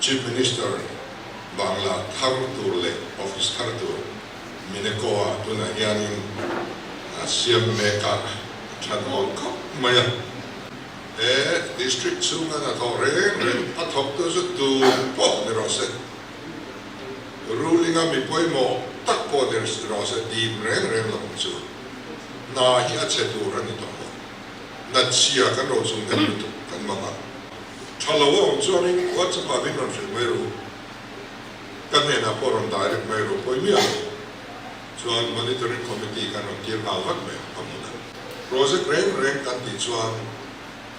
Chief Minister bangla thar tur leh office thar tur Mineko-ah tunah hianin a siam mek a, a tha dawn khawp mai a. He district chhunga hnathawh reng reng a thawktu chu tu pawh ni rawh se, ruling-a mi pawimawh tak pawh ni rawh se dim reng reng lo chu hna hi a che tur a ni tawh lo. Natchhia kan ro chung hnem lutuk kan mang a, tha lo a awm chuanin WhatsApp-ah min rawn hrilh mai ru, ka hnenah pawh rawn direct mai ru pawi miah lo chuan Monitoring Committee kan rawn tir nghal vat mai ang ka hmun a. Project reng reng kan tih chuan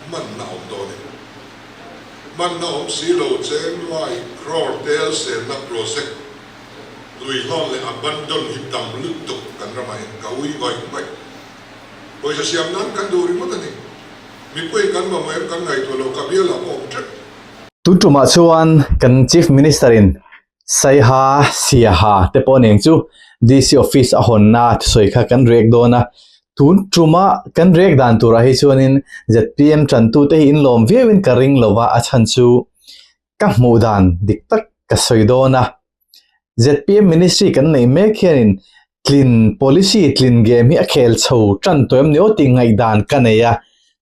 hmanna awm dawn em? Hmanna awm si lo cheng nuai crore tel senna project lui hlawn leh abandon hi tam lutuk kan ramah hian ka ui ngawih ngawih. Pawisa siam nan kan duh ringawt a ni. Mipui kan mamawh em kan ngaihtuah lo ka bial ah pawh awm tep. Tun tumah chuan kan Chief Minister in Saiha, Siaha te pawh nen chu DC office a hawnna thusawi kha kan rek dawn a. Tun tuma kan rek dan turah hi chuanin zpm tantute hi inlawm viauin ka ring lova a chhan chu ka hmuh dan dik tak ka sawi dawn a. Zpm ministry kan neih mek hianin tlin policy tlin game hi a khel chho tan tawh em ni aw tih ngaihdan ka nei a.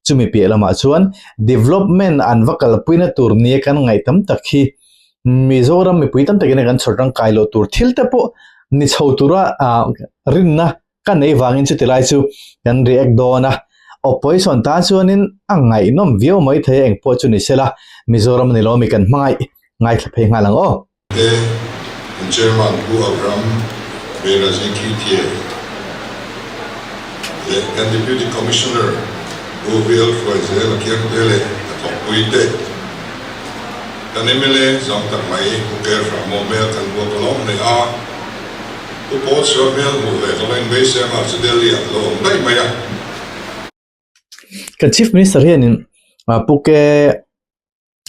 Chumi piah lamah chuan development an va kalpuina tur nia kan ngaih tam tak hi Mizoram mipui tam takin kan chhawr tangkai loh tur thil te pawh ni chho tura rinna ka nei vangin chuti lai chu kan react dawn a. Opposition tan chuanin a ngaihnawm viau mai thei a engpawh chu ni sela Mizoram a ni lo mi kan hmangaih ngaithla phei nghal ang aw. Te kan Chairman Pu Abraham Berazi Khitie leh kan Deputy Commissioner Pu VL Hruaizel a kiangte leh a thawkpui te, kan mla zam tak mai Pu Ker Hrahmawh hmel kan hmuh ka lawm hle a, Pu Paul Chhuah hmel hmuh ve ka lo inbeisem a chu Delhi ah ka lo awm daih mai a. Kan Chief Minister hianin Pu Ke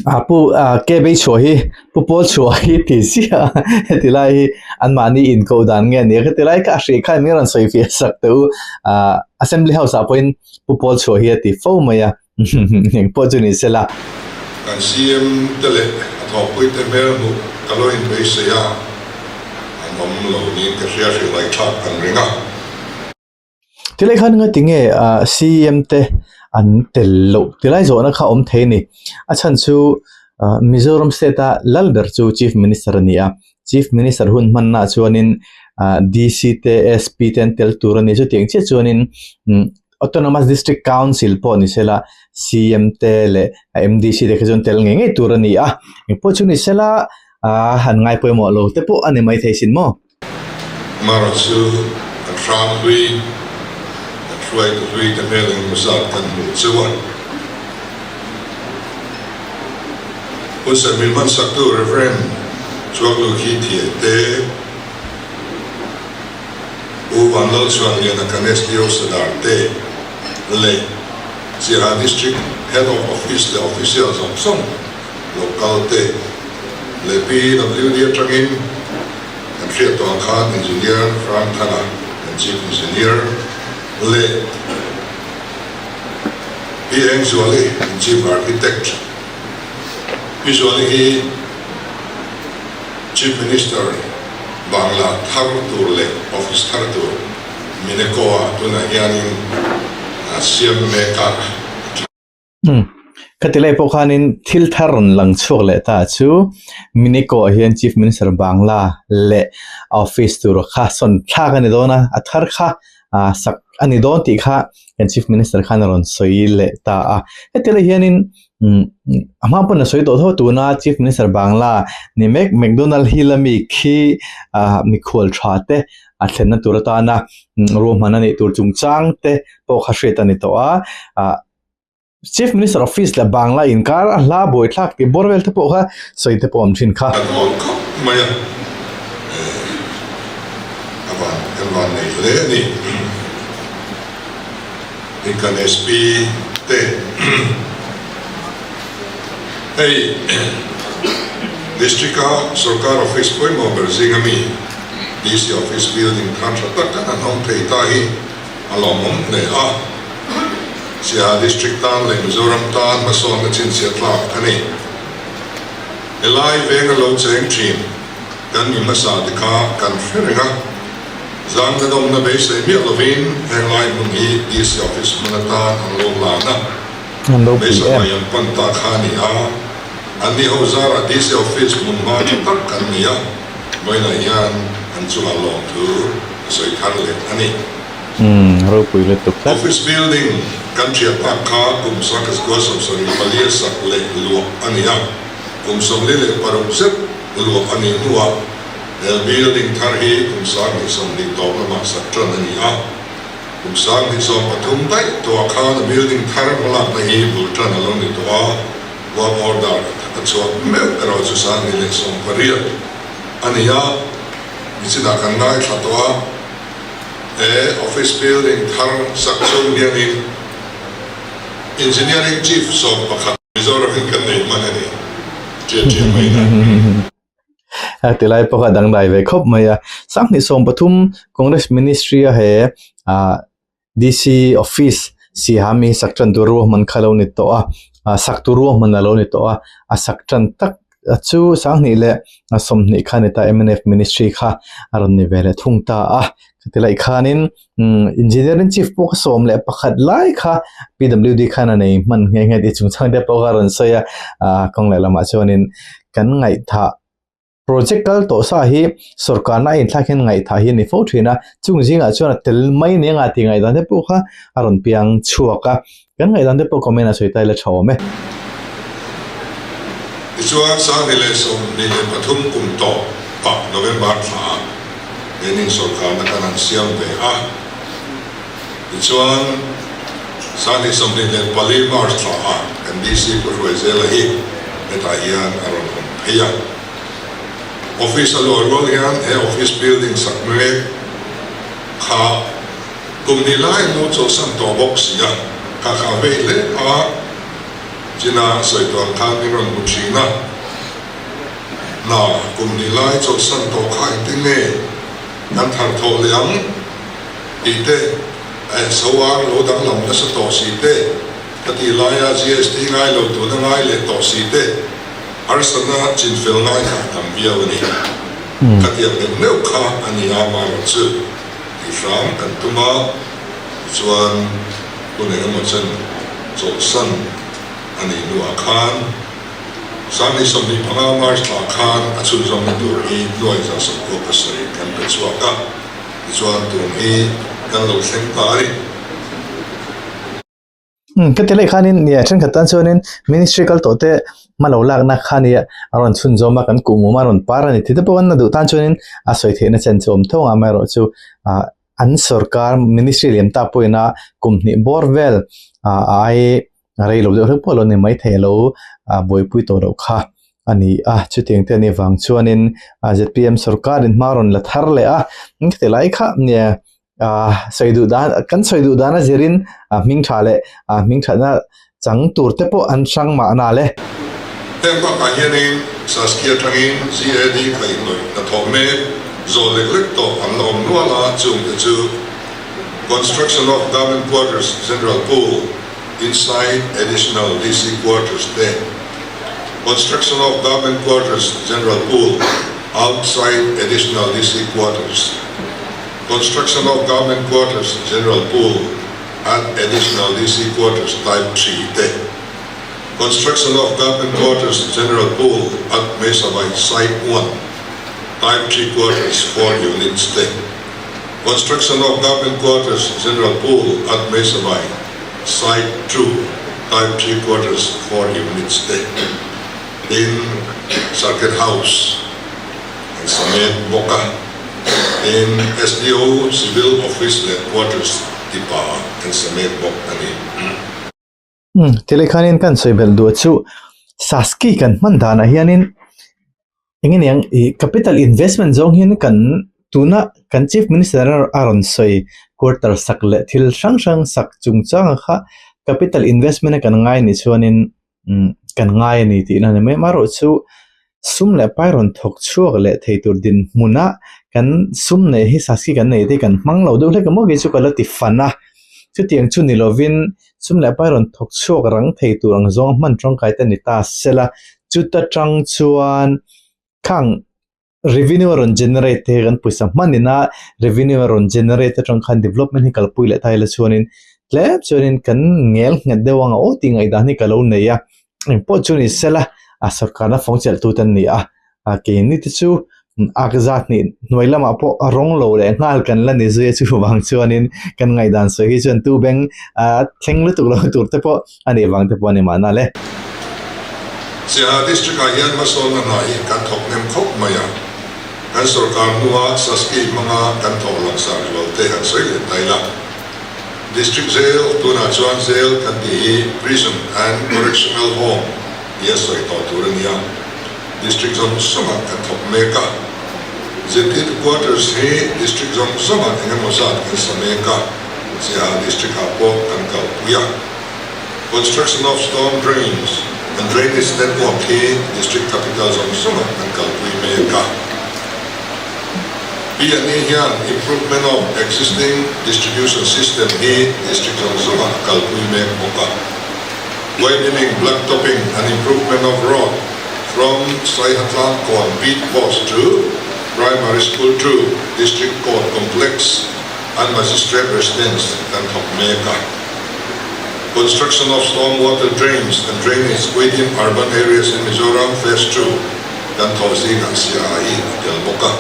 A pu a ke bei chhuah hi pu pawl chhuah hi ti ziah a heti lai hi anmahni inkoh dan nge nia ka ti lai kha a hrih khan min rawn sawi fiah sak teh u ah assembly house ah pawhin pu pawl chhuah hi a ti fo mai a engpawh chu ni sela. Kan CM te leh a thawhpui te hmel hmuh ka lo inbeisei a, an awm lo niin ka hria hrilh ngaihthlak kan ring a. Tilai khan nga tinge ah CM te an tel loh tilai zawhna kha awm thei a ni. A chhan chu ah Mizoram state a lal ber chu Chief Minister a ni a, Chief Minister hun hmanna ah chuanin ah DC te SP te an tel tur a ni. Chutiang chiah chuanin umm Autonomous District Council pawh ni sela CM te leh MDC te kha chu an tel ngei ngei tur a ni a. Engpawh chu ni sela ah han ngai pawimawh lo te pawh a ni maithei sin maw. Mara chu kan hram hlui, kan hruaitu hlui te hmel engemaw zat kan hmuh cheu a. Hunserh min hmansaktu Rev. Chuaklu khi thieh te, Pu Vanlalchhuanliana kan SDO Sadar te leh Siaha District Head of Office leh Official zawng zawng local te leh PWD atangin kan hriat tawh ang khan Engineer Ram Thana kan Chief Engineer leh Pi Engzuali kan Chief Architect Pi Zuali hi Chief Minister Bangla thar tur leh Office thar tur Mineko-ah tunah hianin a siam mek a. Khati lai pawh khanin thil thar rawn lang chhuak leh ta chu Miniko ah hian Chief Minister Bangla leh a office tur kha sawn thlak a ni dawn a, a thar kha ah sak a ni dawn tih kha kan Chief Minister khan a rawn sawi leh ta a. Heti lai hianin umm a hma pawn a sawi tawh tho tuna Chief Minister Bangla ni mek McDonald Hill ami khi ah mikhual tha te a thlenna tur atana ruahman a nih tur chungchang te pawh kha hriat a ni tawh a ah Chief Minister Office leh Bangla inkar a hla buaithlak tih bawr vel te pawh kha sawi te pawh a awm thin kha. Kan awn khawp mai a, a van kan van nei hle a ni. Hei kan SP te hei District a Sorkar Office pawimawh ber zinga mi DC Office building thar tha tak kan han awm thei ta hi a lawmawm hle a. Siaha District tan leh Mizoram tan hmasawnna chhinchhiah tlak a ni. Helai venga lo cheng thin kan mi hmasa te kha kan hre reng a, zangna dawmna beisei miah lovin henglai hmun hi DC Office hmun atan an lo lan a, Beisamai an pan ta kha a ni a, anni ho zarah DC Office hmun hma tha tak kan ni a, vawiinah hian an chungah lawmthu a sawi thar leh a ni. Umm ropui lutuk tlat. Office building kan thiat tak kha kum 1974 a sak leh luah a ni a, kum 46 zet luah a nih hnuah he building thar hi kum 2020 tawp lamah sak tan a ni a. Kum 2013 daih tawhah khan a building thar hmalakna hi bul tan a lo ni tawh a, work order a chhuah meuh erawh chu 2018 a ni a, nichinah kan ngaithla tawh a. He office building thar sak chhung hianin Engineering Chief 11 Mizoramin kan nei hman a ni, tia tia mai na. A ti lai pawh kha a dangdai ve khawp mai a. 2013 Congress Ministry a he DC office Siaha mi sak tan tur ruahman kha lo ni tawh a, sak tur ruahman a lo ni tawh a, a sak tan tak chu 2020 kha ni ta mnf ministry kha a rawn ni ve leh thung ta a khatilaih khanin engineering chief pawh kha 11 lai kha PWD khan a nei hman nghe nghe tih chungchang te pawh kha a rawn sawi a ah kawng leh lamah chuanin kan ngaihthah project kal tawh sa hi sawrkarna a inthlak hian ngaihthah hi a ni fo thin a chung zingah chuan a tel mai nia tih ngaihdan te pawh kha a rawn piang chhuak a. Kan ngaihdan te pawh comment a sawi ta ila tha awm e. Tichuan, 2023 kum tawh pah November thla hianin sawrkarna kan han siam ve a. Tichuan, 2024 March thla ah kan DC Pu Hruaizela hi hetah hian a rawn awm phei a. Office a luah rual hian he office building sak mek kha Kum hnih lai lo chawlhsan tawh bawk si a, ka kha vei hle a, China sawi tuan khan min rawn hmu thin a, Na, kum hnih lai chawlhsan tawh kha engtin nge kan thar thawh leh ang? tih te, eh, Soar lo danglam nasa tawh si te, ka tih laia GST ngai lo tuna ngai leh tawh si te, harsatna chinfel ngai kha a tam viau a ni. Ka tiang neuh neuh kha a ni a, amaherawhchu. Tih hram kan tum a, tichuan hun engemaw chen chawlhsan a nih hnuah khan 2025 March thla khan a chhunzawmna tur hi nuai 197 kan pe chhuak a, tichuan tun hi kan lo thleng ta a ni. Ka ti leh khanin nia thenkhat tan chuanin ministry kal tawh te hma lo lakna kha nia a rawn chhun zawm a kan kuh mum a rawn par a ni tih te pawh an la duh tan chuanin a sawi theihna chen chu a awm tho ang amaherawhchu ah an sorkar ministry lian tak pawhin a kum hnih bawr vel ah ai rei lo deuh hlek pawh a lo ni maithei a lo ah buaipui tawh loh kha a ni a chutiang te a nih vang chuanin zpm sorkarin hma rawn la thar leh a ti lai kha nia. Ah sawi duh dan kan sawi duh dan a zirin ah hming tha leh ah hming thatna chang tur te pawh an hrang mahna le. Heng bakah hianin Saskia atangin GAD kaihhnawih hnathawh mek zawh lek lek tawh an la awm nual a, chungte chu Construction of Government Quarters General Pool Inside Additional DC Quarters te, Construction of Government Quarters General Pool Outside Additional DC Quarters. Construction of Government Quarters General Pool at Additional DC Quarters Type 3 te, Construction of Government Quarters General Pool at Mesavai Site 1 Type 3 Quarters 4 Units te, Construction of Government Quarters General Pool at Mesavai Site 2 Type 3 Quarters 4 Units te, tin Circuit House an sa mek bawk a. Tin, SDO Civil Office leh Quarters tipa an sa mek bawk a ni. Umm, tilai khanin kan sawi belh duh chu Saski kan hman danah hianin eng nge niang ih capital investment zawng hian kan tuna kan chief minister a rawn sawi quarter sak leh thil hrang hrang sak chungchanga kha capital investment a kan ngai anih chuanin umm kan ngai a ni tih na ni mai amaherawhchu sum leh pai rawn thawk chhuak leh thei tur dinhmunah kan sum neih hi saski kan nei te kan hmang lo deuh hlek emaw kei chu ka la ti fan a chutiang chu ni lovin sum leh pai rawn thawk chhuak rang thei tur ang zawng hman tangkai te ni ta sela. Chuta tang chuan khang revenue a rawn generate te kan pawisa hman ina revenue a rawn generate atang khan development hi kalpui leh ta ila chuanin tlem chuanin kan ngel nghet deuh ang a aw tih ngaihdan hi ka lo nei a engpawh chu ni sela a sorkarna fawng chelh tu te an ni a a keini te chu ak zat hnih hnuai lamah pawh a rawng lo leh nghal kan la ni zui a chuvang chuanin kan ngaihdan sawi hi chuan tu beng a thleng lutuk lo tur te pawh a nih vang te pawh a ni mahna le. Siaha District ah hian hmasawnna hna hi kan thawk hnem khawp mai a, kan sorkar hnua Saski hmanga kan thawh langsar zual te han sawi leh ta ila. District Jail tunah chuan Jail kan tih hi Prison and Correctional Home tia sawi tawh tur a ni a, District zawng zawngah kan thawk mek a. Zirtirtu Quarters hi District zawng zawngah engemaw zat kan sa mek a, Siaha District ah pawh kan kalpui a. Construction of storm drains and drainage network hi District Capital zawng zawngah kan kalpui mek a. PNE hian improvement of existing distribution system hi District zawng zawngah a kalpui mek bawk a. Widening, blacktopping and improvement of road from Saihatlang Kawn Beat Post to Primary School to District Court Complex and Magistrate Residence kan thawk mek a. Construction of storm water drains and drainage within urban areas in Mizoram Phase 2 kan thawh zingah Siaha hi a tel bawk a.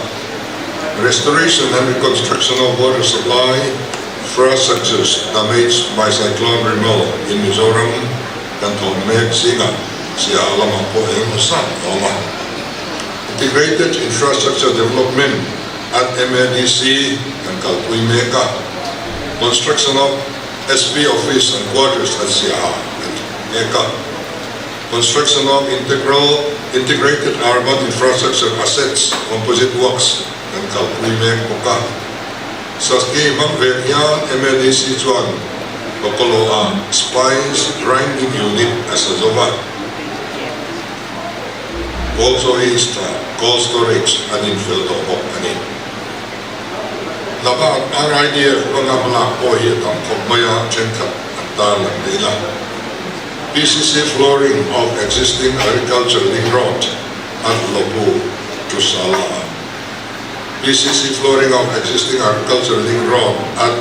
Restoration and reconstruction of water supply infrastructures damaged by Cyclone Remal in Mizoram kan thawh mek zingah Siaha lamah pawh eng emaw zat a awm a. Integrated infrastructure development at MADC kan kalpui mek a. Construction of SP Office and Quarters at Siaha kan thawk mek a. Construction of Integral Integrated Urban Infrastructure Assets Composite Works kan kalpui mek bawk a. Saski hmang vek hian MADC chuan Bokolo-ah Spice Grinding Unit a sa zo va. Kawlchaw East-ah Cold Storage an infel tawh bawk a ni. Hnabak RIDF hmanga hmalak pawh hi a tam khawp mai a, thenkhat an tarlang leh ila. PCC flooring of existing agriculture link road at Lopu to Sala. PCC flooring of existing agriculture link road at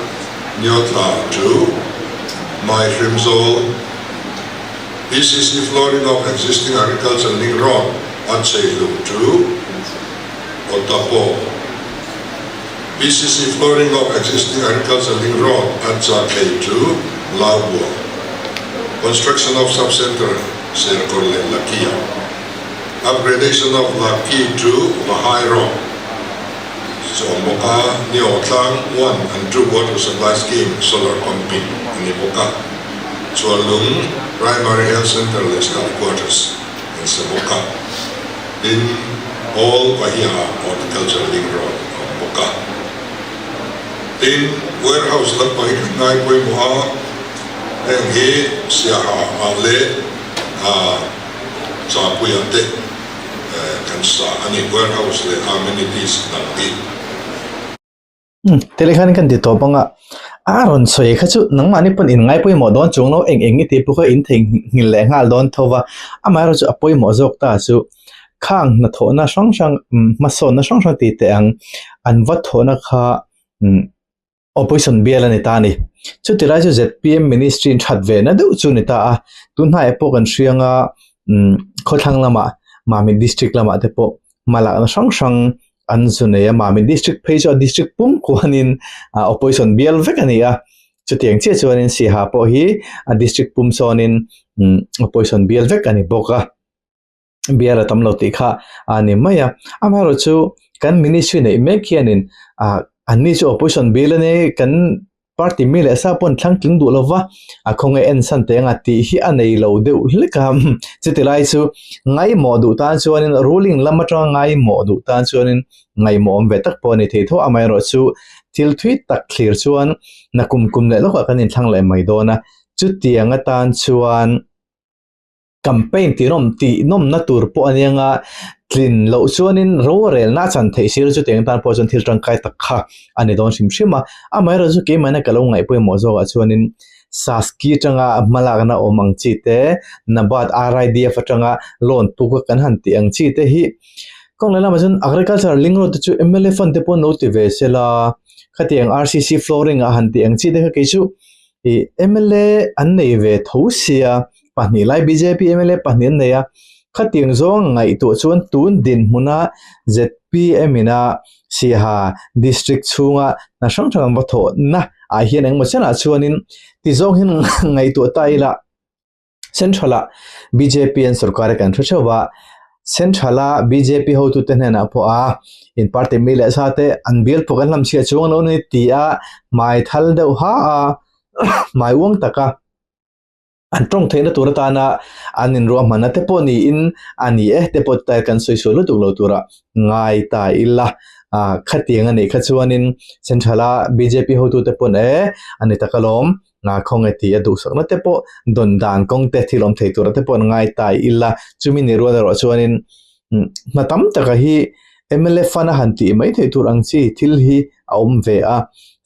Nyotla to Maihrimzawl. PCC flooring of existing agriculture link road at Cheihlu to Otapo. PCC flooring of existing agriculture link road at Chakhei to Laubua. Construction of sub-center Serkawr leh Lakia. Upgradation of Laki to Vahai road chu awm bawk a, Niawhtlang 1 and 2 water supply scheme solar pumping a ni bawk a, Chuanlung Primary Health Centre leh staff quarters an sa bawk a. Tin, All Pahiaha Horticulture Link Road a awm bawk a. Tin, warehouse lampang hi kan ngai pawimawh a, heng hi Siaha ah leh Chahpuiah te kan sa a ni, warehouse leh amenities dang hi. Tele khan kan ti tawp anga a rawn sawi kha chu nangmahni pawn in ngai pawimawh dawn chuang lo eng eng nge tih pawh kha in theihnghilh leh nghal dawn tho va amaherawh chu a pawimawh zawk ta chu khang hnathawhna hrang hrang hmasawnna hrang hrang tih teh ang an va thawhna kha opposition bial a ni ta a ni chuti lai chu zpm ministry in that ve na deuh chu a ni ta a tunhnaiah pawh kan hriang a khawthlang lamah Mamit district lamah te pawh hmalakna hrang hrang an zu nei a Mamit district phei chu a district pum khuanin ah opposition bial vek a ni a chutiang chiah chuanin Siaha pawh hi a district pum sawnin umm opposition bial vek a ni bawk a bial a tam lo tih kha a ni mai a amaherawhchu kan ministry neih mek hianin ah anni chu opposition bial a nia kan Party mi leh sa pawn thlang tling duh lova a khawnge en san teh anga tih hi a nei lo deuh hlek a, chuti lai chu ngaihmawh duh tan chuanin ruling lam atanga ngaihmawh duh tan chuanin ngaihmawh awm ve tak pawh a ni thei tho amaherawh chu thil thui tak thlir chuan nakum kum leh lawkah kan inthlang leh mai dawn a, chutiang atan chuan. Campaign tinawm tih nawmna tur pawh a nia nga, tlin loh chuanin rorelna a chan theih sir chu tiang tan pawh chuan thil tangkai tak kha a ni dawn hrim hrim a. Amaherawhchu keimahna ka lo ngaih pawimawh zawkah chuanin Saski atanga hmalakna awm ang chi te, NABARD RIDF atanga loan puk a kan han tih ang chi te hi kawng leh lamah chuan agriculture link road te chu mla fund te pawh an lo ti ve sela khatiang RCC flooring ah han tih ang chi te kha kei chu ih mla an nei ve tho sia pahnih lai bjp mla pahnih an nei a khatiang zawng ngaihtuah chuan tun dinhmuna zpm ina Siaha district chhunga hna hrang hrang an va thawh na ah hian engemaw chenah chuanin ti zawng hian ngaihtuah ta ila central ah bjp an sorkar a kan hre theuh a central a bjp hotute hnenah pawh a in party mi leh sa te an bial pawh kan hlam chhiah chuang lo a ni ti a hmai thal deuh ha a hmai uang taka. An tawng theihna tur atana an inruahmanna te pawh niin a ni e te pawh tai kan sawi sual lutuk lo tura ngai ta ila. Ah khatiang a nih kha chuanin central a bjp hotute pawn e a ni tak alawm nga khawnge tih a duhsakna te pawh dawn dan kawng te thil awm thei tura te pawh an ngai ta ila. Chumi ni rual erawh chuanin hna tam taka hi mla fund a han tih mai theih tur ang chi thil hi a awm ve a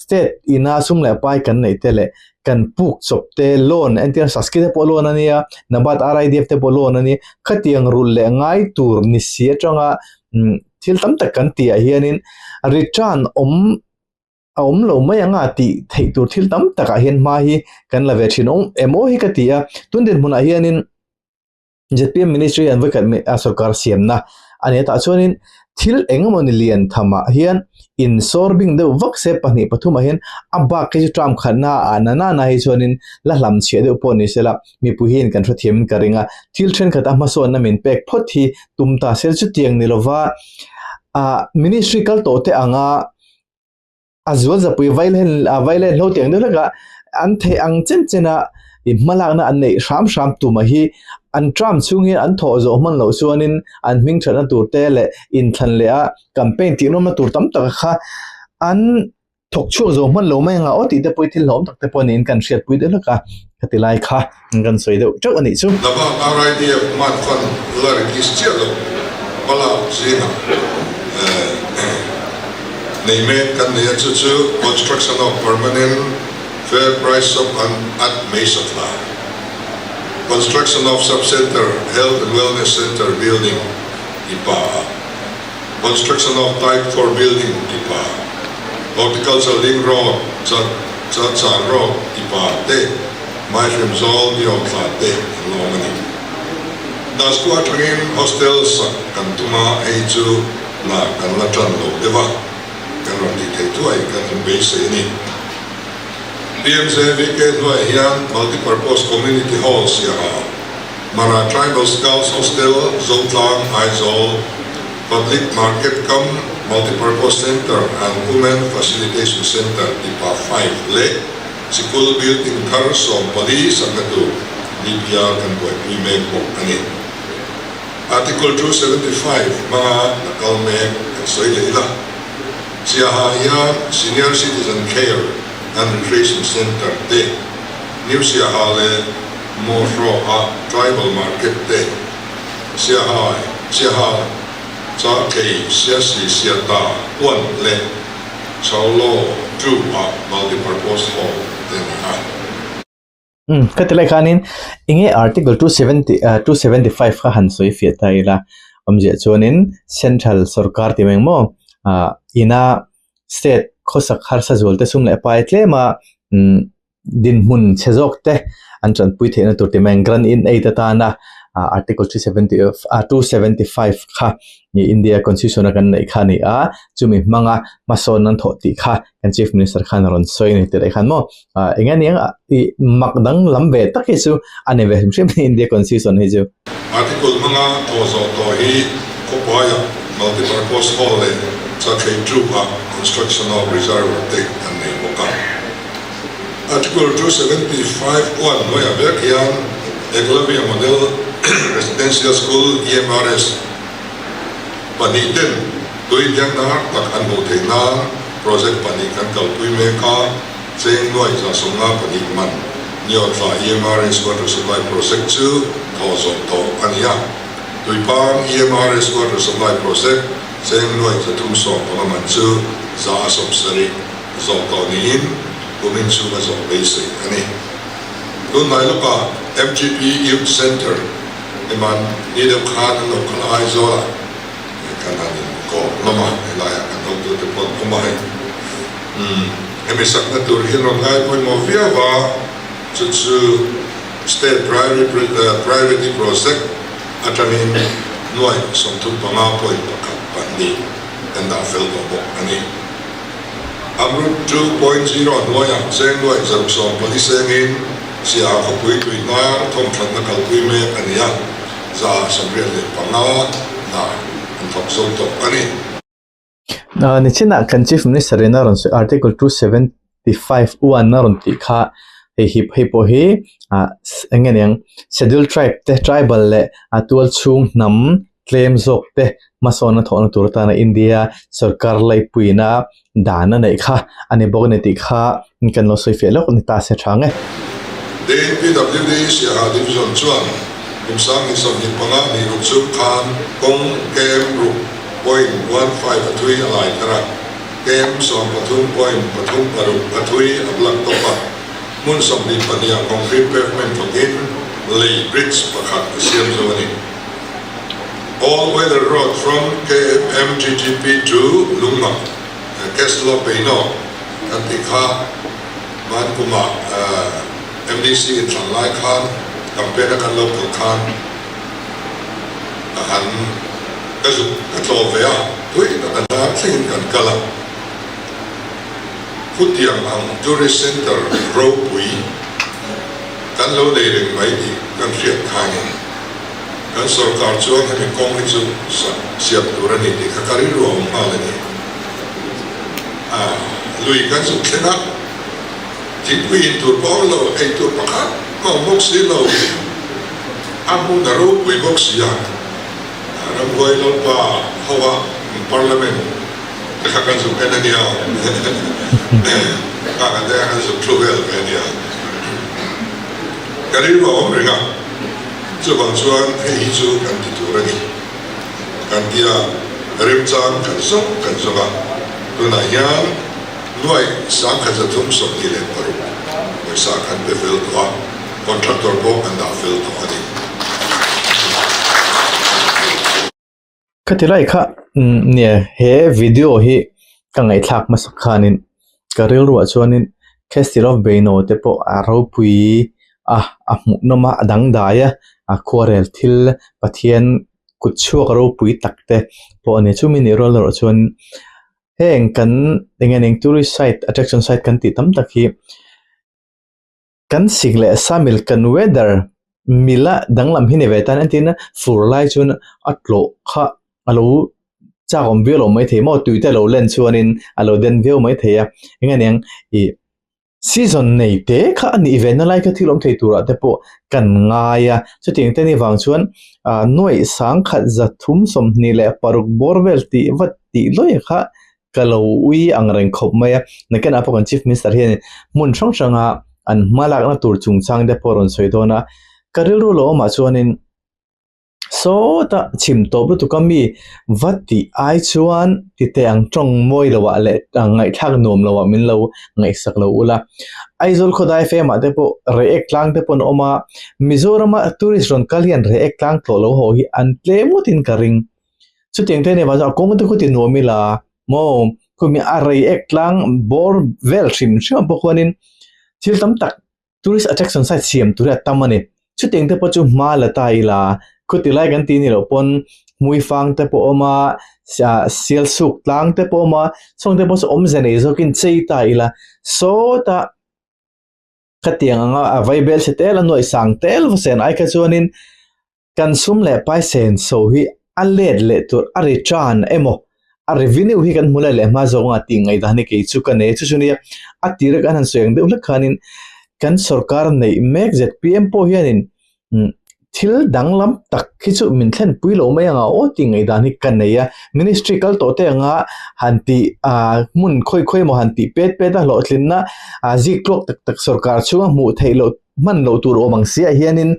state ina sum leh pai kan neih te leh kan puk chawp te loan entir saski te pawh loan a nia NABARD RIDF te pawh loan a nia khatiang rulh leh ngai tur ni si atanga thil tam tak kan tih ah hianin return awm a awm lo mai anga tih theih tur thil tam takah hian hma hi kan la ve thin awm emaw hi ka ti a tun dinhmunah hianin. Zpm Ministry an vawikhat a sorkar siamna a ni a tah chuanin thil eng emaw ni lian thamah hian insawr bing deuh vak se pahnih pathumah hian a bak hi chu term khatna ah na nana hi chuanin la hlam chhiah deuh pawh ni sela mipui hian kan hrethiam in ka ring a thil thenkhat a hmasawnna min pek phawt hi tum ta se chutiang ni lova ah ministry kal tawh te anga a zual zapui vailen a vailen hlo tiang deuh hlek a an theih ang chen chen a ih hmalakna an neih hram hram tumah hi an term chhung hian an thawh zawh hman loh chuanin an hming thatna tur te leh inthlan leh a campaign tih nawmna tur tam tak kha an thawk chhuak zawh hman lo mai ang a aw tih te pawh hi thil hlawm tak te pawh niin kan hriatpui deuh hlek a khati lai kha kan sawi deuh teuh a nih chu. Nabak RIDF man fund la release chiah lo hmalak zingah nei mek kan nei a, chu chu construction of permanent fair price shop an at Meisatla, construction of sub center health and wellness center building tipa a, construction of type 4 building tipa, horticulture link road chat chan road tipa te. Maihrem zawl ni awm thla te an la awm a ni. Dasku atangin hostel sak kan tum a, hei chu hna kan la tan lo deuh a, kan rawn tih theih thuai kan inbeisei a ni. PMJVK hnuaiah hian Multipurpose Community Hall Siaha, Mara Tribal Scouts Hostel, Zotlang, Aizawl, Public Market cum Multipurpose Centre and Women Facilitation Centre tipa 5 leh Sikul building thar 14 sakna tur DPR kan buaipui mek bawk a ni. Article 275 hmanga la kal mek kan sawi leh ila. Siaha hian Senior Citizen Care and Recreation Centre te, New Siaha leh Mawhrawha Tribal Market te, Siaha, Siaha, Chahkei, Siasi, Siata, Puan leh Chaulo tu a multipurpose hall te a ni a. Umm ka ti lai khanin enge article 270 275 kha han sawi fiah ta ila awmzia chuanin central sorkar tih mai ang maw ah ina state khawsak harsa zual te sum leh pai tlem a umm dinhmun chhe zawk te an tanpui theihna tur tih mai ang grant in aid atana article 275 kha India constitution a kan neih kha a ni a, chumi hmanga hmasawn an thawh tih kha kan chief minister khan a rawn sawi a ni tih leh khan maw eng ania ih mak danglam ve tak hi chu a ni ve hrim hrim India constitution hi chu. Article hmanga thawh zawh tawh hi khawpuaiah multipurpose hall leh chathei troop-ah construction of reservoir te an nei bawk a. Article 275 one hnuaiah vek hian Eklavya Model Residential School, EMRS, pahnih ten tui liangdar tak an hmuh theih nan project pahnih kan kalpui mek a, cheng nuai 152 man Niawthla EMRS Water Supply Project chu thawh zawh tawh a ni a. Tuipang EMRS Water Supply Project cheng nuai 315 man chu 170 zawh tawh niin kumin chhunga zawh beisei a ni. Tunhnai lawkah MGP Youth Centre emaw ni deuh khan an lo kal a Aizawlah kan han inkawm hlawm a, helaiah kan hotute pawh an awm a hei. Umm hemi sakna tur hi an rawn ngai pawimawh viau a, chu chu State Priority Project atangin nuai 35.2 kan dah fel tawh bawk a ni. Amrut 2.0 hnuaiah cheng nuai 114 sengin Siaha khawpui tui hnar thawmthatna kalpui mek a ni a, 85% hna an thawk zo tawh a ni. Nichinah kan Chief Minister in a rawn sawi Article 275 one a rawn tih kha hei hi hei pawh hi ah eng nge niang Schedule Tribe te tribal leh a tual chhung hnam tlem zawk te hmasawnna thawhna tur atana India sorkar laipuina dan a neih kha a ni bawk a ni tih kha kan lo sawi fiah lawk a ni ta se tha ang e. Tin, PWD Siaha Division chuan kum 2025 ni ruk chhung khan kawng kem ruk point 15 a thui a lai thar a, kem 13.36 a thui a black top a, hmun 22 ah concrete pavement thawkin lei bridge pakhat a siam zo a ni. All weather road from KMGGP to Lungmak, Castle of Beino kan tih kha hman kumah MDC inthlan lai khan campaign a kan lo kal khan ka han ka zuk ka tlawm ve a, tui tak a hnar thlengin kan kal a. Khutiang ang tourist center ropui kan lo nei reng mai tih kan hriat khanin Kan sorkar chuan hemi kawng hi chu siam tur a ni tih kha ka rilru a awm nghal a ni. A lui kan zuk thleng a, thingpui in tur pawh a awm lo, ei tur pakhat a awm bawk si lo, a hmun a ropui bawk si a, Ramhuai Lalpa hova Parliament te kha kan zuk en a nia, khang te kha kan zuk thu vel ve a nia. Ka rilru a awm reng a. Chuvang chuan hei hi chu kan ti tur a ni. Kan tia remchang kan zawng kan zawng a, tunah hian nuaih 1326 pawisa kan pe fel tawh a, contractor pawh kan dah fel tawh a ni. Khati lai kha nia he video hi ka ngaihthlak hmasak khanin ka rilruah chuanin Castle of Beino te pawh a ropui a a hmuhnawm a a dangdai a a khuarel thil Pathian kut chhuak ropui tak te pawh a ni chumi nih rual erawh chuan heng kan eng nge tourist site attraction site kan tih tam tak hi. Kan sik leh sa mil kan weather mila danglam hi ni ve tan entir na fur lai chuan a tlawh kha a lo chak awm viau lo mai thei maw tui te a lo len chuanin a lo den viau mai thei a eng nge niang ih season nei te kha a nih ve na lai kha thil awm thei turah te pawh kan ngai a chutiang te ni vang chuan ah nuaih 1326 bawr vel tih vat tih lawih kha Ka lo ui ang reng khawp mai a, nakinah pawh kan Chief Minister hian hmun hrang hranga an hma lakna tur chungchang te pawh a rawn sawi dawn a, ka rilru lo awmah chuanin sawta chhim tawp lutuk a mi va tih ai chuan ti teh ang tawng mawi loah leh ngaihthlak nuam loah min lo ngaihsak lo ula. Aizawl khawdai fem ah te pawh Reiek tlang te pawh an awm a, Mizorama tourist rawn kal hian Reiek tlang tlawh lo haw hi an tlem ngawtin ka ring. Chutiang te nia a kawng te khu ti nuam ila maw khumi a rei ek tlang bawr vel hrim hrim ah pawh khuanin thil tam tak tourist attraction site siam tur hi a tam a ni. Chutiang te pawh chu hma la ta ila khuti lai kan tih ni loh pawn hmuifang te pawh a awm a ah sialsuk tlang te pawh a awm a chungte te pawh chu awmze nei zawkin chei ta ila sawtah. Khatiang anga a vaibel chhe tel a nuaih sang tel va sen ai kha chuanin kan sum leh pai sen so hi a let leh tur a return emaw a revenue hi kan hmu let leh hma zawk anga tih ngaihdan hi kei chu ka nei a chu chu nia a tir a kan han sawi ang deuh hlek khanin kan sorkar neih mek zpm pawh hianin Thil danglam tak hi chu min thlenpui lo mai anga aw tih ngaihdan hi ka nei a, ministry kal tawh te anga han tih ah hmun khawi khawi emaw han tih pet pet a hlawhtlinna ah zik tluak tak tak sorkar chhunga hmuh theih loh hman loh tur awm ang si ah hianin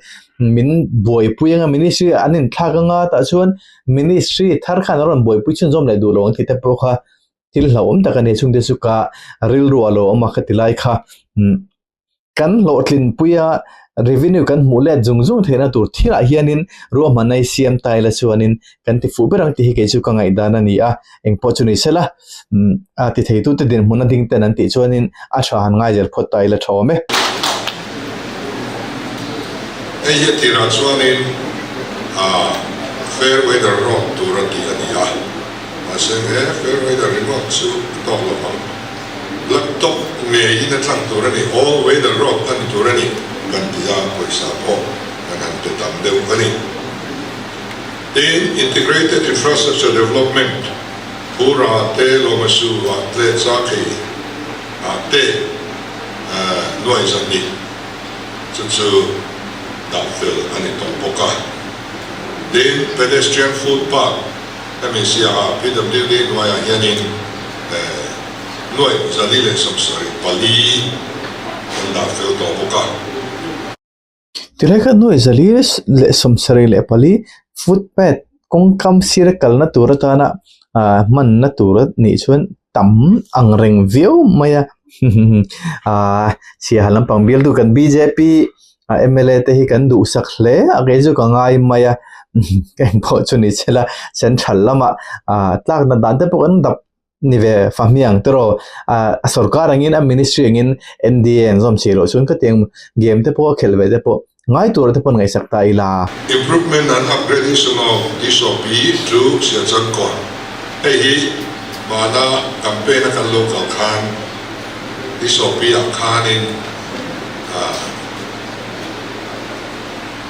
min buaipui anga ministry ah an inthlak anga tah chuan ministry thar khan a rawn buaipui chhunzawm leh duh lo ang tih te pawh kha thil hlauhawm tak a ni chungte chu ka rilru a lo awm a khati lai kha. Kan hlawhtlinpuia revenue kan hmuh let zung zung theihna tur thilah hianin ruahmanna hi siam ta ila chuanin kan ti fuh ber ang tih hi kei chu ka ngaihdan a ni a, engpawh chu ni sela a ti theitute dinhmun a ding ten an tih chuanin a tha han ngaizel phawt ta ila tha awm e. Hei hi a tirah chuanin fair weather road tur a tih a ni a, mahse he fair weather ringawt chu a tawk lo ang. Laptop ngeiin a tlang tur a ni, all weather road a ni tur a ni kan ti a, pawisa pawh kan han pe tam deuh a ni. Tin, Integrated Infrastructure Development, Phura te, Lomasu ah te, Chakhei ah te nuai zan ni, chu chu dah fel a ni tawh bawk a. Tin, Pedestrian Footpath, Hemi siaha PWD hnuaiah hianin nuaih 474 an dah fel tawh bawk a. Tilai kha nuaih 474 footpath kawngkam sira kalna tur atana hmanna tur a nih chuan tam ang reng viau mai a siaha lampang bialtu kan bjp mla te hi kan duhsak hle a kei chu ka ngai mai a ka engpawh chu ni se la central lamah ah tlakna dan te pawh kan dap ni ve fahmiang te rawh ah a sorkar angin a ministry angin N_D_A an zawm si loh chuan ka tiang game te pawh a khelh ve te pawh ngai tur te pawh an ngaihsak ta ila. Improvement and upgradation of DSOP to Siachangkawn hei hi mahna campaign a kan lo kal khan DSOP ah khanin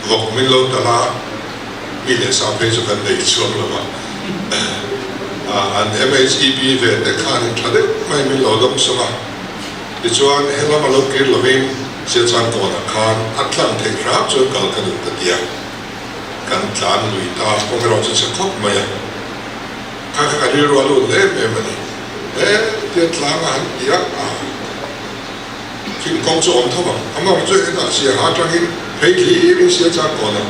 Vawk min lo talh a, mi leh sa phei chu kan nei chuang lo a. An MHEP ve te khanin tha deuh mai min lo dawng sawng a. Tichuan helam a lo kir lovin Siachang kawnah khan a tlang theih hrap chuan kal ka duh ka ti a. Kan tlan lui ta kawng erawh chu chhe khawp mai a. Kha kha ka rilru a lut em em a ni. He tia tlang a han ti a. Thil kawng chu awm tho ang. A mawng chu hetah siaha atangin phei thlirin sia chang kawn a,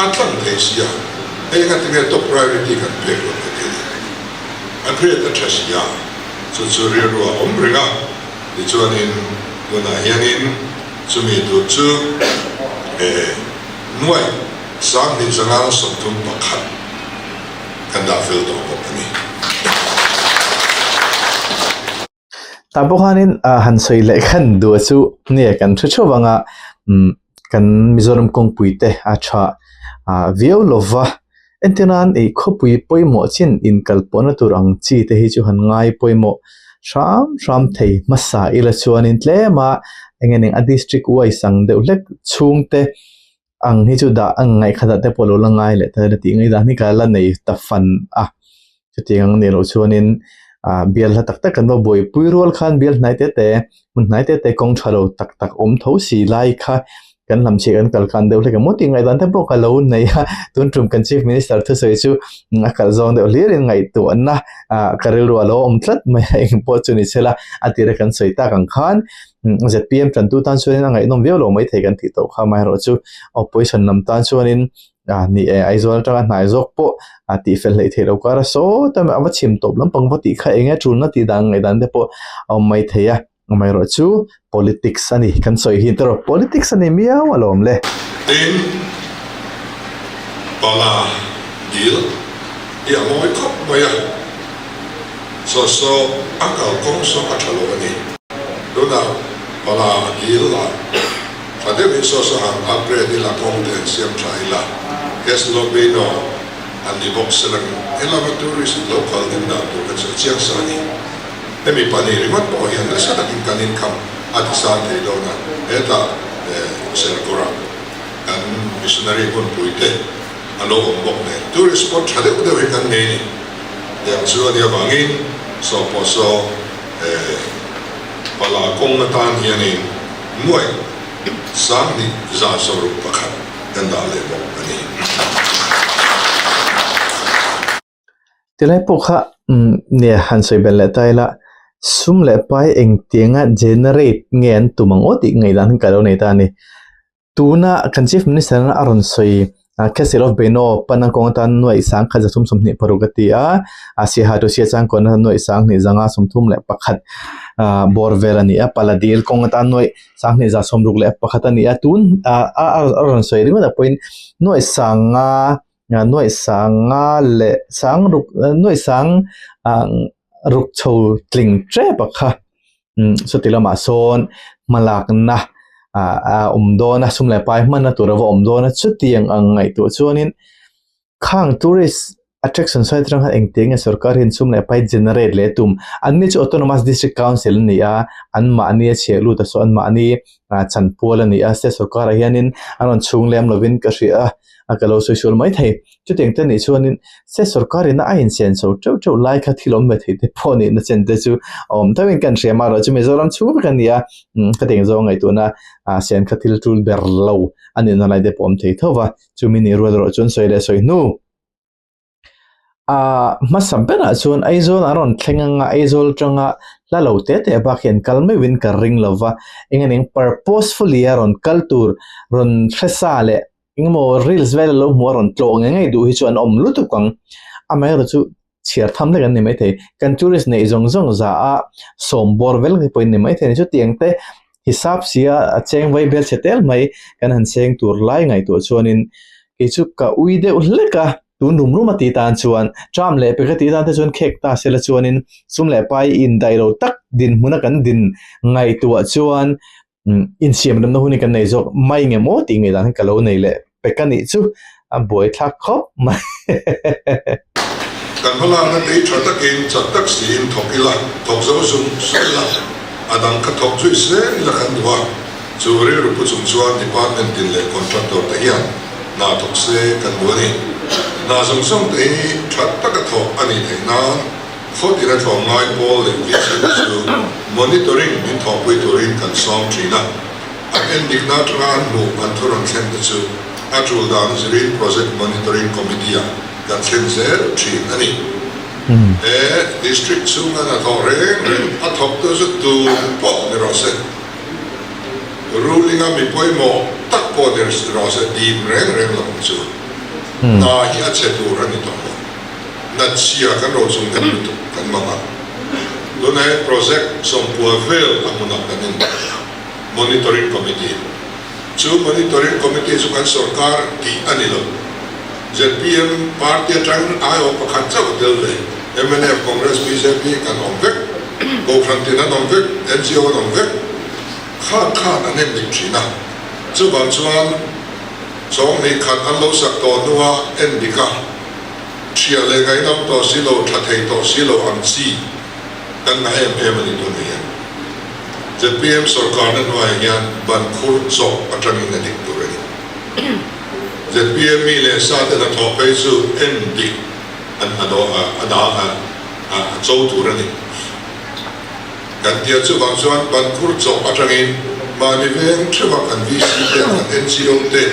a tlang thei sia. Hei engati nge top priority kan pek loh ka ti a ni. A grade a tha sia, chu chu rilru a awm reng a, tichuanin tunah hianin chumi tur chu he nuaih 2531 kan dah fel tawh bawk a ni. Tah pawh khanin ah han sawi leh khan duh chu nge kan hre theuh ang a umm kan Mizoram kawngpui te a tha ah viau lova entir nan ih khawpui pawimawh chin inkal pawhna tur ang chi te hi chu han ngai pawimawh hram hram thei hmasa ila chuanin tlem a eng nge a district wise ang deuh hlek chhung te ang hi chu dah ang ngaih khat ah te pawh lo la ngai leh ta ila tih ngaih dan hi ka la nei ta fan a chutiang ang nih loh chuanin ah bial hla tak tak kan va buaipui rual khan bial hnai te te hmun hnai te te kawng tha lo tak tak awm tho si lai kha kan lam chhiah kan kal khan deuh hlek emaw tih ngaih dan te pawh ka lo nei a tun tum kan chief minister thusawi chu a kalh zawng deuh hlirin ngaihtuahna ah ka rilru a lo awm tlat mai a engpawh chu ni sela a tira kan sawi tak ang khan. ZPM tantu tan chuanin a ngaihnawm viau lo maithei kan tih tawh kha amaherawhchu opposition lam tan chuanin ah ni e Aizawl atanga hnai zawk pawh a tih fel hleih theih loh kar a sawta a va chim tawp lampang va tih kha eng nge tulna tih dan ngaihdan te pawh a awm maithei a amaherawhchu politics a ni kan sawi hi erawh politics a ni miau alawm le. Tin, pala dil hi a mawi khawp mai a. Saw saw a kalkawng saw a tha lo a ni. Tunah pala dil ah tha deuhin saw saw han upgrade ila kawng te han siam tha ila guest lobby no an ni bawk se lang helama tourist lo kal hnem dan tur kha chu a chiang sa a ni. Hemi pahnih ringawt pawh hian nasa takin kan income a ti sang thei dawn a, hetah Serkawrah kan missionary hmunpui te a lo awm bawk nen tourist spot tha deuh deuh hi kan nei a ni. Tiang chu a nih avangin saw pawh saw pala kawng atan hianin nuaih 2161 kan dah leh bawk a ni. Tilai pawh kha nia han sawi belh leh ta ila sum leh pai engtianga generate nge an tum ang aw tih ngaihdan hi ka lo nei ta a ni. Tuna kan Chief Minister a rawn sawi. Castle of Beno pana kawng atan nuaih sang khat zathum 26 a ti a, a Siaha to Siachang kawn atan nuaih 20 531 ah bawr vel a ni a, Paladil kawng atan nuaih 20 61 a ni a, tun ah a rawn sawi ringawt ah pawhin nuaih 5 nuaih 5 leh sang ruk nuaih sang ah ruk chho tling tep a kha. Chuti lamah sawn hmalakna ah a awm dawn a sum leh pai hmanna tur a va awm dawn a chutiang ang ngaihtuah chuanin khang tourist attraction site atang khan engtiang nge sorkar hian sum leh pai generate leh tum an ni chu autonomous district council a ni a anmahni a chhiah lut a saw anmahni ah chanpual a ni a state sorkar ah hianin an rawn chhung lem lovin ka hria a a ka lo sawi sual mai thei. Chutiang te nih chuanin state sorkarin a insian chho teuh teuh lai kha thil awm ve thei te pawh nihna chen te chu a awm theuhin kan hria amaherawh chu Mizoram chhung vek a ni a, ka teng zawng ngaihtuahna ah sian kha thil tul ber lo a nihna lai te pawh awm thei tho va, chumi nih rual erawh chuan sawi leh sawi hnu. Ahh hmasa berah chuan Aizawl an rawn thleng anga Aizawl atanga hla lo te te bak hian kal meuhin ka ring lova, eng a ning purposefully a rawn kal tur rawn hresa leh engemaw reels vel a lo hmuh a rawn tlawh ngei ngei duh hi chu an awm lutuk ang. Amaherawhchu chu chhiar tham hlek an ni maithei. Kan tourist neih zawng zawng za a sawm bawr vel te pawhin ni maithei a ni. Chutiang te hisap sia a cheng vai bel chhe tel mai kan han cheng tur lai ngaihtuah chuanin kei chu ka ui deuh hlek a, tun rum rum a tih tan chuan tram leh pek a tih tan te chuan khek ta sela chuanin sum leh pai indaih lo tak dinhmuna kan din ngaihtuah chuan insiam remna hun hi kan nei zawk mai nge maw tih ngei dan hi ka lo nei leh pek a nih chu a buai thlak khawp mai. Kan hmalakna te hi tha takin chak tak siin thawk ila, thawk zo zung zung ila, a dang kha thawk zui zel ila kan duh a, chu rilru pu chung chuan department tin leh contractor te hian hna thawk se kan duh a ni. Hna zawng zawng te hi tha taka thawk a nih theih nan Khawtin a tlawm ngai pawl leh VC te chu monitoring min thawhpui turin kan sawm thin a, an endikna atanga an hmuh an thu rawn thlen te chu a tul dan zirin Project Monitoring Committee ah kan thlen zel thin a ni. He District chhunga hnathawh reng reng a thawktu chu tu pawh ni rawh se, ruling a mi pawimawh tak pawh ni rawh se dim reng reng lo ang chu hna hi a che tur a ni tawh lo. Natchhia kan rochung deuh lutuk kan mang a, tunah hian project 90 vel a hmunah kan in monitoring committee. Chu monitoring committee chu kan sorkar tih a ni lo. Zpm party atangin aiawh pakhat chauh a tel ve. Mnf, Congress, bjp kan awm vek, Kohhran tin an awm vek, NGO an awm vek. Khan khan an en dik thin a. Chuvang chuan chawnghnih khat an lo sak tawh hnua en dik a. Ṭhia leh ngaihnawm tawh si lo, ṭha thei tawh si lo ang chi kan na em em a ni tun hian. Zpm sorkarna hnuaiah hian ban khur chawh aṭangin a dik tur a ni. Zpm mi leh sa te hnathawh phei chu en dik an a daw a a da a a cho tur a ni. Kan tia chuvang chuan ban khur chawh aṭangin mahni veng ṭheuha kan VC te, kan NGO te,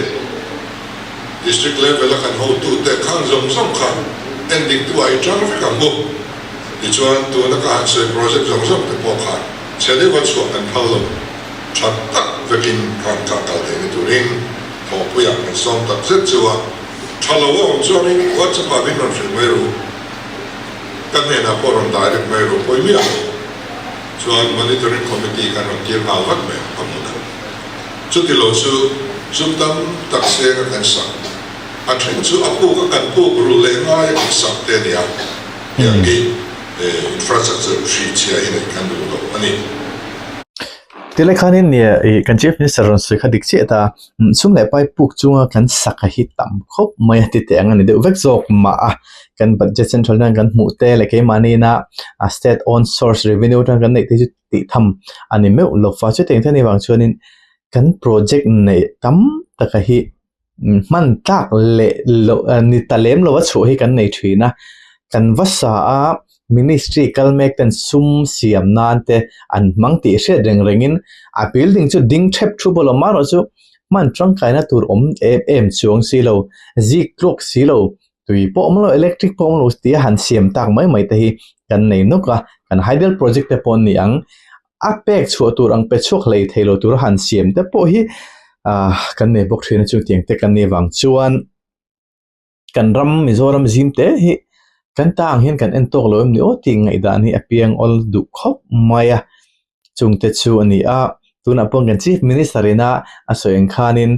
District level a kan hotute khan zawng zawng kha en dik tu ah i tang vek ang u. Tichuan tuna ka han sawi project zawng zawng te pawh kha chhe deuha chhuah kan phal lo. Tha tak vekin khan kha kal theihna turin thawhpuiah kan sawm tak zet chu a. Tha lo a awm chuanin WhatsApp ah min rawn hrilh mai ru. Ka hnenah pawh rawn direct mai ru pawi miah lo. Chuan monitoring committee kan rawn tir nghal vat mai ang a hmunah. Chuti lo chu zum tam tak seng a kan sak. A then chu a puk a kan puk rul leh ngai a kan sak te a nia. Tiang hi infrastructure hri chhia hi neih kan duh lo a ni. Tilai khanin nia ih kan Chief Minister rawn sawi kha dik chiah ta. Sum leh pai puk chunga kan sak a hi tam khawp mai a ti teh ang a ni deuh vek zawk mah a. Kan budget central hian kan hmuh te leh keimahni ina state own source revenue atang kan neih te chu tih tham a ni meuh lo fa. Chutiang thil anih vang chuanin kan project neih tam taka hi hman tlak leh loh ni ta lem lo a chhuah hi kan nei thin a. Kan va sa a ministry kal mek ten sum siam nan te an hmang tih hriat reng rengin a building chu ding thep thu pawh lo amaherawhchu hman tangkaina tur awm em em chuang si lo zik tluak si lo Tui pawh awm lo, electric pawh awm lo tia han siam tak mai mai te hi kan nei nawk a, kan hydel project te pawh an ni ang. A pek chhuah tur ang pe chhuak hlei thei lo tura han siam te pawh hi ah kan nei bawk thin a chutiang te kan nih vang chuan. kan ram Mizoram zim te hi kan ta ang hian kan en tawk lo em ni aw tih ngaihdan hi a piang awl duh khawp mai a, chungte chu a ni a, tunah pawh kan Chief Minister ina a sawi ang khanin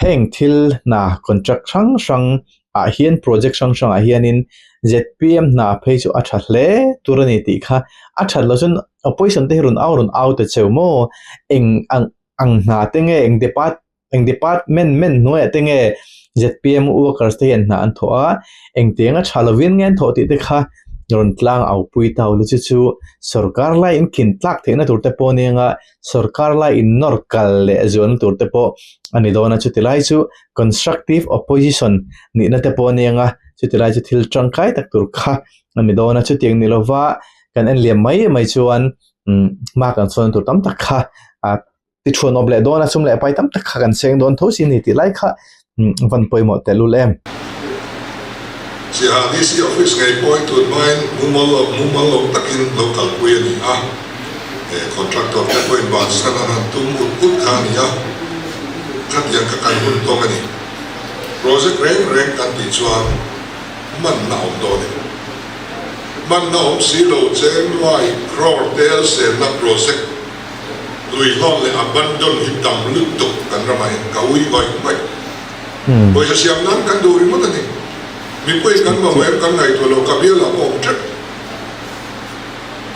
heng thil hna contract hrang hrang ah hian project hrang hrang ah hianin zpm hna phei chu a tha hle tur a ni tih kha a that loh chuan opposition te hi rawn au rawn au ta cheu maw eng ang ang hna te nge eng depart eng department men hnuaiah te nge zpm workers te hian hna an thawh a engtiang a tha lovin nge an thawh tih te kha rawn tlang au pui ta ula chu chu sorkar lai in khin tlak theihna tur te pawh nia nga sorkar lai in nawr kal leh zualna tur te pawh a ni dawn a chuti lai chu constructive opposition nihna te pawh nia nga chuti lai chu thil tangkai tak tur kha a ni dawn a chutiang ni lova kan en liam mai mai chuan umm hma kan sawn tur tam tak kha ah ti thuan awm leh dawn a sum leh pai tam tak kha kan seng dawn tho si a ni tih lai kha van pawimawh tehlul em. Siaha DC Office ngei pawh hi tun hmain mumal lo mumal lo takin lo kalpui a ni a, he contractor te pawhin bansan an han tum ut ut kha a ni a, khatiang kha kan hun tawng a ni. Project reng reng kan tih chuan hmanna awm dawn em? Hmanna awm si lo chengluai crore tel senna project Lui hlawm leh abandon hi tam lutuk kan ramah hian ka ui vaih vaih. Pawisa siam nan kan duh ringawt a ni. Mipui kan mamawh em kan ngaihtuah lo, ka bialah pawh awm tep.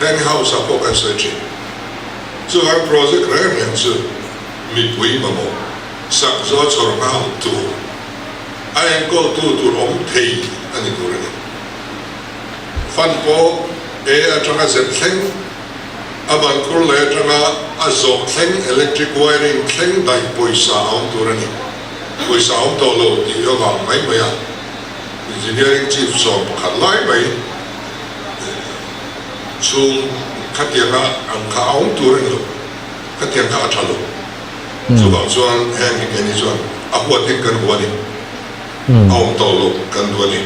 Heng house ah pawh kan sawi thin. Chuvang project reng reng chu mipui mamawh sak zaw chhawr nghal tur, a enkawltu tur awm thei a ni tur a ni. Fund pawh E atanga Z thleng. A bankhur lei atanga a zawh thleng electric wiring thleng daih pawisa a awm tur a ni. Pawisa a awm tawh lo tih avang mai mai a Engineering Chief sawm pakhat lai mai chhung khatianga ang kha a awm tur a ni lo. Khatiang kha a tha lo. Chuvang chuan heng hi keini chuan a huatin kan hua a ni. A awm tawh lo kan duh a ni.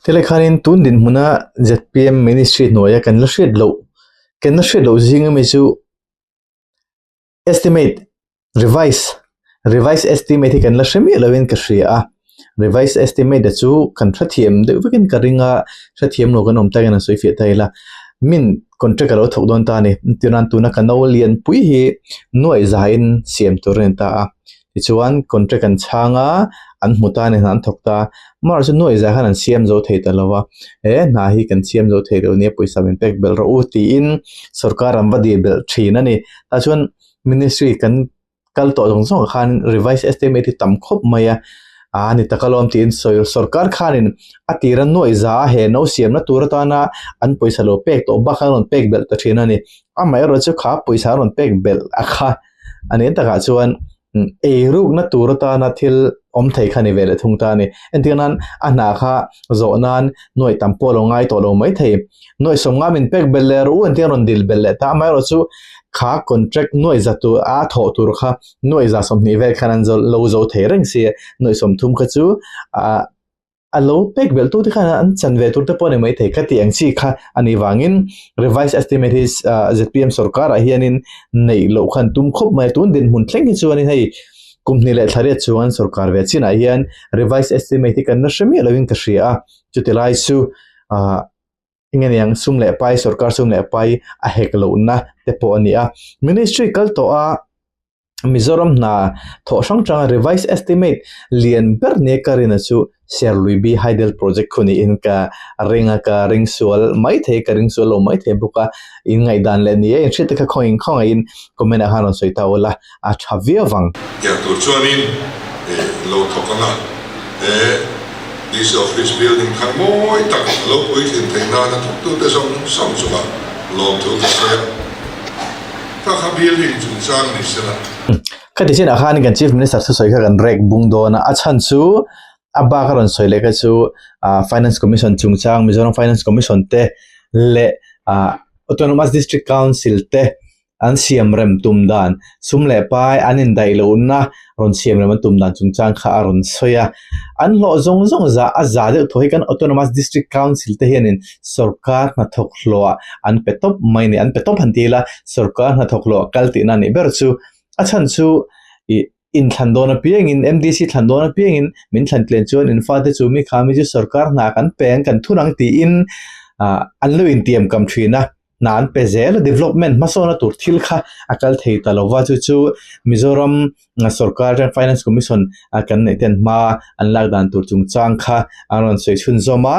Tilai khanin tun dinhmuna zpm ministry hnuaia kan la hriat loh kan la hriat loh zing ami chu estimate revise revise estimate hi kan la hre miah lovin ka hria a revise estimate te chu kan hrethiam deuh vekin ka ring a hrethiam lo kan awm takin an sawi fiah ta ila min contract a lo thawk dawn ta a ni entirnan tuna ka no lianpui hi nuaih zahin siam tur a ni ta a. Tichuan contract an chhang a, an hmu ta a ni, hna an thawk ta a. Amaherawhchu chu nuaih zah khan an siam zo thei ta lo va, he hna hi kan siam zo thei lo nia pawisa min pek belh rawh u tiin sorkar an va dil belh thin a ni. Tah chuan ministry kan kal tawh zawng zawng ah khan revise estimate hi tam khawp mai a, aa ni tak alawm tiin sawi sorkar khanin a tira nuaih za he no siamna tur atana an pawisa lo pek tawh bak khan an rawn pek belh ta thin a ni. Amaherawhchu kha pawisa an rawn pek belh a kha. A nen takah chuan eirukna tur atana thil awm thei kha ni ve leh thung ta a ni. Entir nan a hna kha zawh nan nuaih tam pawh a lo ngai tawh lo mai thei. Nuaih sawm nga min pek belh leh rawh u entir a rawn dil belh leh ta. Amaherawhchu chu kha contract nuaih za tur a thawh tur kha nuaih za 20 vel khan an lo zo thei reng si a. Nuaih 30 kha chu ah A lo pek belh tu te khan an chan ve tur te pawh a ni maithei ka tih ang chi kha a nih vangin revise estimate hi zpm sorkar ah hianin neih loh khan tum khawp mai a, tun dinhmun thleng hi chuanin hei kum hnih leh thla riat chuan sorkar ve chinah hian revise estimate hi kan la hre miah loin ka hria a, chuti lai chu ah eng nge niang sum leh pai sorkar sum leh pai a hek lohna te pawh a ni a, ministry kal tawh a. Mizoram hna thawh hrang hranga revise estimate lian ber nia ka rin a chu Serlui B Hydel Project khu niin ka ring a, ka ring sual mai thei, ka ring sual lo mai thei bawk a, in ngaihdan leh ni e, in hriat te kha khawngaih khawngaihin comment ah khan rawn sawi ta ula, a tha viau vang. Tiang tur chuanin lo thawk ang a, he DC Office building thar mawi tak lo puitlin theih nana thawktute zawng zawng chungah lawmthu ka sawi a. Ka kha building chungchang ni se la. Khati chinah khan kan Chief Minister thusawi kha kan rek bung dawn a, a chhan chu a bak a rawn sawi leh kha chu Finance Commission chungchang Mizoram Finance Commission te leh Autonomous District Council te an siam rem tum dan sum leh pai an indaih lohna rawn siam rem an tum dan chungchang kha a rawn sawi a. An hlawh zawng zawng zah a za deuh thaw hi kan Autonomous District Council te hianin sorkar hnathawk hlawhah an pe tawp mai a ni, an pe tawp han ti ila sorkar hnathawk hlawh kal tihna a nih ber chu a chhan chu ih. inthlan dawn apiangin MDC thlan dawn apiangin min thlan tlen chuan in fate chu mi kha mi chu sorkar hna kan peng kan thun ang tiin ah an lo intiam kam thin a. Hna an pe zel a, development hmasawna tur thil kha a kal thei ta lo va, chu chu Mizoram sorkar atang Finance Commission a kan neih ten hma an lak dan tur chungchang kha an rawn sawi chhunzawm a.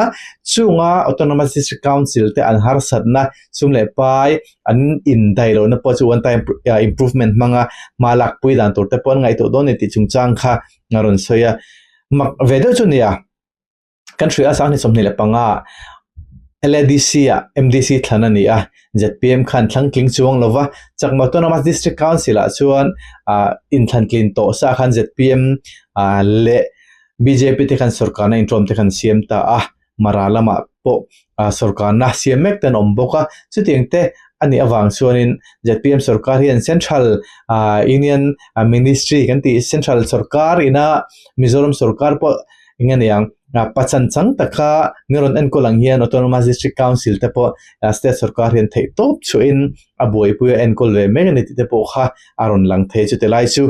Chunga Autonomous District Council te an harsatna sum leh pai an indaih lohna pawh chu one time improvement hmanga hma lakpui dan tur te pawh an ngaihtuah dawn a ni tih chungchang kha a rawn sawi a. Mak ve deuh chu nia. Kan hria a sang ni 25 LADC ah MDC thlan a ni a, zpm khan thlang tling chuang lo va, Chakma Autonomous District Council ah chuan ah inthlan tlin tawh sa khan zpm ah leh bjp te khan sorkarna intawm te khan siam ta a, Mara lamah pawh ah sorkarna siam mek te an awm bawk a, chutiang te a nih avang chuanin zpm sorkar hian Central ah Union Ministry kan tih Central sorkar ina Mizoram sorkar pawh eng a niang pachan chang taka mi rawn enkawl ang hian Autonomous District Council te pawh state sorkar hian theih tawp chhuahin a buaipui a enkawl ve mek a ni tih te pawh kha a rawn lang thei chu tilai chu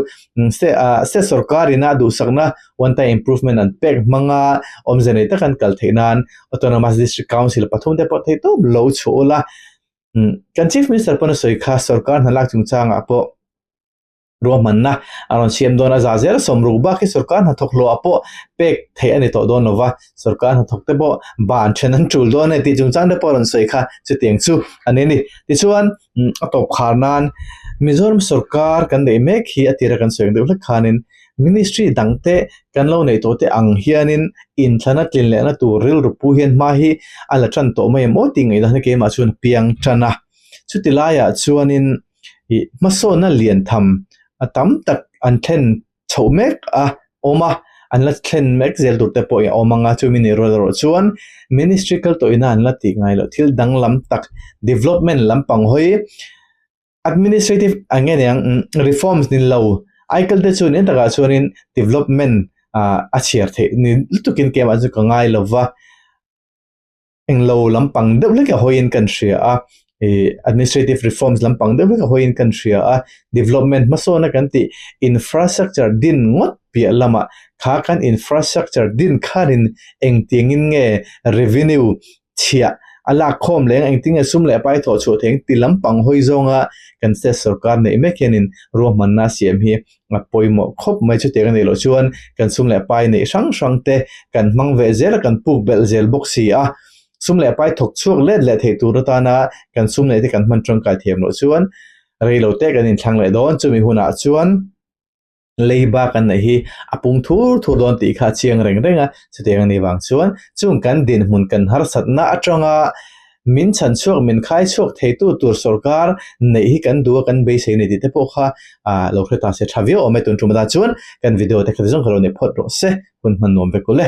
state sorkar ina a duhsakna one time improvement an pek hmanga awmze nei taka an kal theih nan Autonomous District Council pathum te pawh theih tawp lo chhuah ula kan Chief Minister pawn a sawi kha sorkar hna lak chungchangah pawh Ruahmanna a rawn siam dawn a, za zel sawmruk bak hi sorkar hnathawk hlawhah pawh pek theih a ni tawh dawn lo va, sorkar hnathawk te pawh ban then an tul dawn a ni tih chungchang te pawh a rawn sawi kha chutiang chu a ni a ni. Tichuan a tawp khar nan Mizoram sorkar kan neih mek hi a tira kan sawi ang deuh hlek khanin Ministry dang te kan lo neih tawh te ang hianin inthlana tlin lehna tur rilru pu hian hma hi a la tan tawh mai em aw tih ngaihdan hi keimah chuan a piang tan a. Chuti laiah chuanin ih hmasawnna lian tham a tam tak an thlen chhoh mek a awm a an la thlen mek zel tur te pawh hi a awm ang a chumi ni rual erawh chuan ministry kal tawh ina an la tih ngai loh thil danglam tak development lampang hawi administrative ang nge niang reforms ni lo aikal te chu ni takah chuanin development ah a chhiar theih ni lutukin keimah chu ka ngai lo va. Englo lampang deuh hlek a hawiin kan hria a, ih administrative reforms lampang deuh hlek a hawiin kan hria a, development hmasawna kan tih infrastructure din ngawt piah lamah kha kan infrastructure din khanin engtiangin nge revenue chhiah a lak khawm leng engtin nge sum leh pai thawh chhuah thei ang ti lampang hawi zawnga kan state sorkar neih mek hianin ruahmanna a siam hi a pawimawh khawp mai chutiang a nih loh chuan kan sum leh pai neih hrang hrang te kan hmang ve zel a kan puk belh zel bawk si a sum leh pai thawk chhuak let leh theih tur atana kan sum neih te kan hman tangkai thiam loh chuan rei lo te kan inthlang leh dawn chumi hunah chuan leiba kan neih hi a pung thur thur dawn tih kha a chiang reng reng a chutiang a nih vang chuan chung kan dinhmun kan harsatna atanga Min chhan chhuak, min khai chhuak theitu tur sorkar neih hi kan duh a, kan beisei nei tih te pawh kha lo hre ta se tha viau awm e. Tun tum atan chuan kan video te kha ti zawng kha lo nei phawt rawh se, hun hman nuam vek ule.